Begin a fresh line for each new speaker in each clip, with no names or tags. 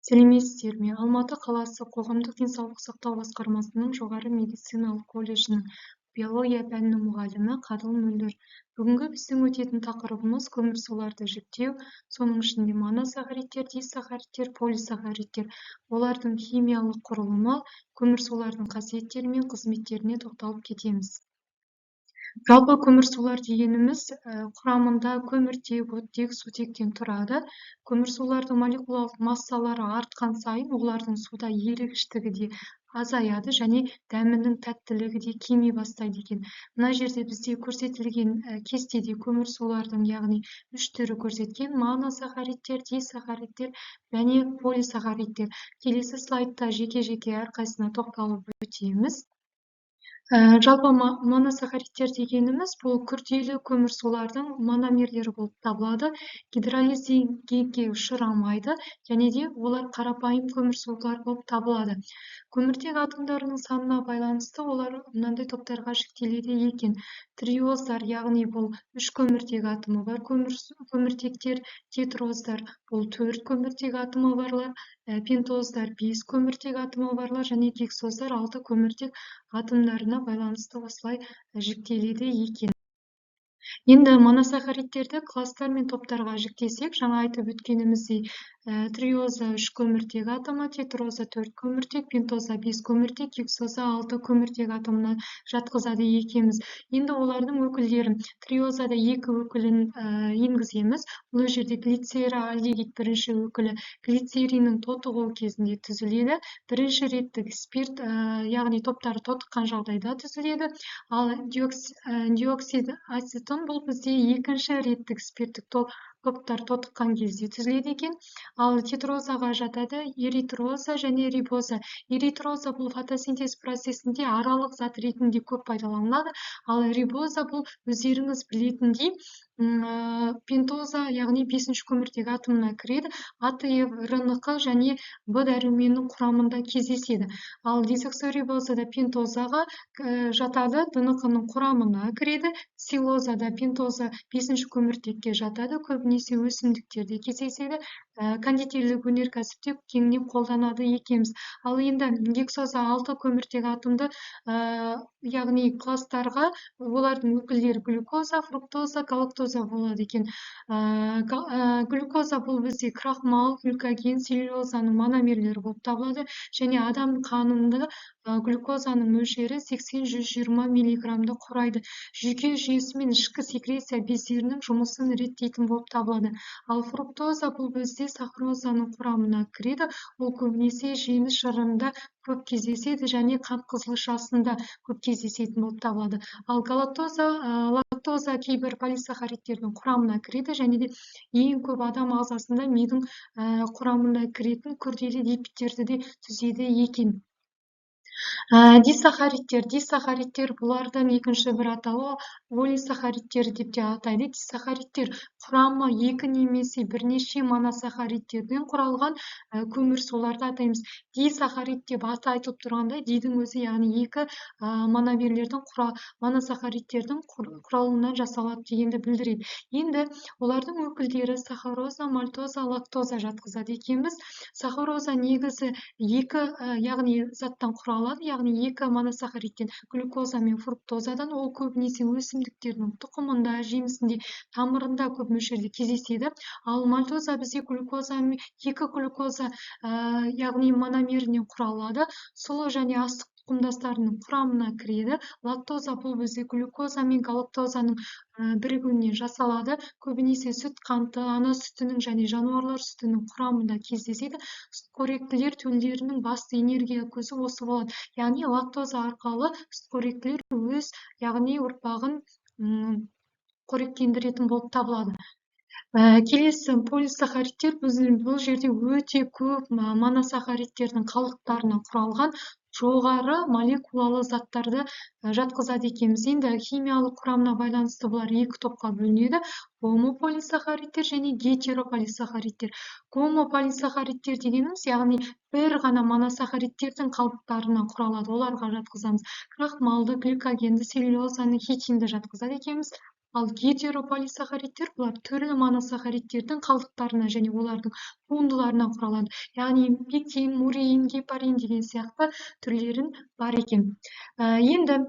Сәлеметсіздер ме? Алматы қаласы қоғамдық денсаулық сақтау басқармасының жоғары медициналық колледжінің биология пәнінің мұғалімі Қадыл Мөлдір. Бүгінгі біздің өтетін тақырыбымыз көмірсуларды жіктеу, соның ішінде моносахаридтер, дисахаридтер, полисахаридтер, олардың химиялық құрылымы, көмірсулардың қасиеттері мен қызметтеріне тоқталып кетеміз. Жалпы көмірсулар дегеніміз құрамында көміртек, оттек, сутектен тұрады. Көмірсулардың молекулалық массалары артқан сайын олардың суда ерігіштігі де азаяды және дәмінің тәттілігі де кеми бастайды екен. Мына жерде бізде көрсетілген кестеде көмірсулардың, яғни үш түрі көрсеткен: моносахаридтер, дисахаридтер және полисахаридтер. Келесі слайдта жеке-жеке әрқайсысына тоқталып өтеміз. Жалпы моносахаридтер дегеніміз бұл күрделі көмірсулардың мономерлері болып табылады, гидролизденгенге ұшырамайды және де олар қарапайым көмірсулар болып табылады. Көміртек атомдарының санына байланысты олар мынандай топтарға жіктеледі екен: триоздар, яғни бұл үш көміртек атомы бар көміртектер, тетроздар, бұл төрт көміртек атомы барлар, пентоздар, бес көміртек атомы барлар және гексоздар, алты көміртек атомдарына байланысты осылай жіктеледі екен. Енді моносахаридтерді класстар мен топтарға жіктесек, жаңа айтып өткеніміздей, триоза үш көміртек атомы, тетроза төрт көміртек, пентоза бес көміртек, гексоза алты көміртек атомына жатқызады екенбіз. Енді олардың өкілдерін, триозада екі өкілін енгіземіз. Бұл жерде глицеральдегид бірінші өкілі, глицериннің тотығуы кезінде түзіледі. Бірінші реттік спирт, яғни топтары тотыққан жағдайда түзіледі. Ал диоксид ацетон бұл бізде екінші реттік спирттік топтар тотыққан кезде түзіледі екен. Ал тетрозаға жатады эритроза және рибоза. Эритроза бұл фотосинтез процесінде аралық зат ретінде көп пайдаланылады. Ал рибоза бұл өздеріңіз білетіндей пентоза, яғни бесінші көміртек атомына кіреді, АТФ, РНҚ және Б дәруменінің құрамында кездеседі. Ал дезоксирибоза да пентозаға жатады, ДНҚ-ның құрамына кіреді. Ксилоза да пентоза, бесінші көміртекке жатады, көбінесе өсімдіктерде кездеседі, кондитерлік өнеркәсіпте кеңінен қолданады екенбіз. Ал енді гексоза алты көміртек атомды, яғни класстарға олардың өкілдері глюкоза, фруктоза, галактоза болады екен. Глюкоза бұл бізде крахмал, глюкоген, целлюлозаның мономерлері болып табылады және адам қанында глюкозаның мөлшері 80-120 миллиграммды құрайды. Жүйке жүйесі мен ішкі секреция бездерінің жұмысын реттейтін болып табылады. Ал фруктоза бұл бізде сахарозаның құрамына кіреді. Ол көбінесе жеміс шырынында көп кездеседі және қант қызылшасында көп кездесетін болып табылады. Ал галактоза, лактоза кейбір полисахаридтердің құрамына кіреді және де ең көп адам ағзасында мидың құрамына кіретін күрделі липидтерді де түзеді екен. Дисахаридтер. Дисахаридтер бұлардың екінші бір атауы олигосахаридтер деп те атайды. Дисахаридтер құрамы екі немесе бірнеше моносахаридтерден құралған көмірсуларды атаймыз. Дисахарид деп аты айтылып тұрғандай, дидің өзі, яғни екі мономерлердің, моносахаридтердің құралуынан жасалады дегенді білдіреді. Енді олардың өкілдері сахароза, мальтоза, лактоза жатқызады екенбіз. Сахароза негізі екі, яғни заттан құралады, яғни екі моносахаридтен, глюкоза мен фруктозадан. Ол көбінесе өсімдіктердің тұқымында, жемісінде, тамырында көп мөлшерде кездеседі. Ал мальтоза бізде глюкоза, екі глюкоза, яғни мономерінен құралады, сұлы және астық тұқымдастарының құрамына кіреді. Лактоза бұл бізде глюкоза мен галактозаның бірігуінен жасалады. Көбінесе сүт қанты, ана сүтінің және жануарлар сүтінің құрамында кездеседі. Сүтқоректілер төлдерінің басты энергия көзі осы болады. Яғни лактоза арқылы сүтқоректілер өз, яғни ұрпағын қоректендіретін болып табылады. Келесі полисахаридтер. Бұл жерде өте көп моносахаридтердің қалдықтарынан құралған жоғары молекулалы заттарды жатқызады екенбіз. Енді химиялық құрамына байланысты бұлар екі топқа бөлінеді: гомополисахаридтер және гетерополисахаридтер. Гомополисахаридтер дегеніміз, яғни бір ғана моносахаридтердің қалдықтарынан құралады. Оларға жатқызамыз крахмалды, гликогенді, целлюлозаны, хитинді жатқызады екенбіз. Ал гетерополисахаридтер бұлар түрлі моносахаридтердің қалдықтарына және олардың туындыларынан құралады. Яғни пектин, муреин, гепарин деген сияқты түрлерін бар екен. Енді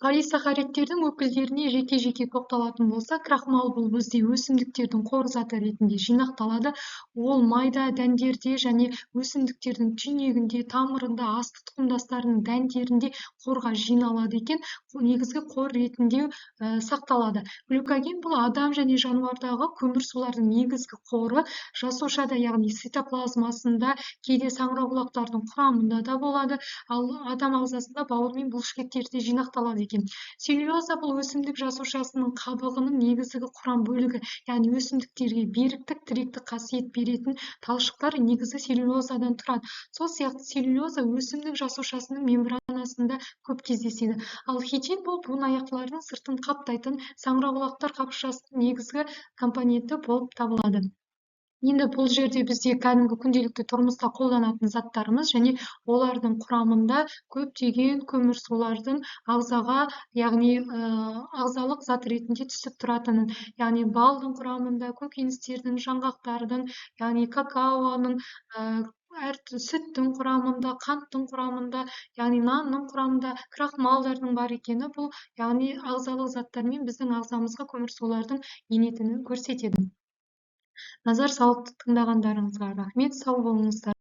полисахаридтердің өкілдеріне жеке-жеке тоқталатын болсақ, крахмал бұл бізде өсімдіктердің қор заты ретінде жинақталады. Ол майда дәндерде және өсімдіктердің түйнегінде, тамырында, астық тұқымдастарының дәндерінде қорға жиналады екен, негізгі қор ретінде сақталады. Глюкоген бұл адам және жануардағы көмірсулардың негізгі қоры, жасушада, яғни цитоплазмасында, кейде саңырауқұлақтардың құрамында да болады, ал адам ағзасында бауыр мен бұлшықеттерде жинақталады екен. Целлюлоза бұл өсімдік жасушасының қабығының негізгі құрам бөлігі, яғни өсімдіктерге беріктік, тіректік қасиет беретін талшықтар негізгі целлюлозадан тұрады. Сол сияқты целлюлоза өсімдік жасушасының мембранасында көп кездеседі. Ал хитин бұл буынаяқтылардың сыртын қаптайтын саңырауқұлақтар қабықшасының негізгі компоненті болып табылады. Енді бұл жерде бізде кәдімгі күнделікті тұрмыста қолданатын заттарымыз және олардың құрамында көптеген көмірсулардың ағзаға, яғни ағзалық зат ретінде түсіп тұратынын, яғни балдың құрамында, көкөністердің, жаңғақтардың, яғни какаоның, әр сүттің құрамында, қанттың құрамында, яғни нанның құрамында крахмалдардың бар екені, бұл яғни ағзалық заттармен біздің ағзамызға көмірсулардың енетінін көрсетеді. Назар салып тыңдағандарыңызға рахмет, сау болыңыздар.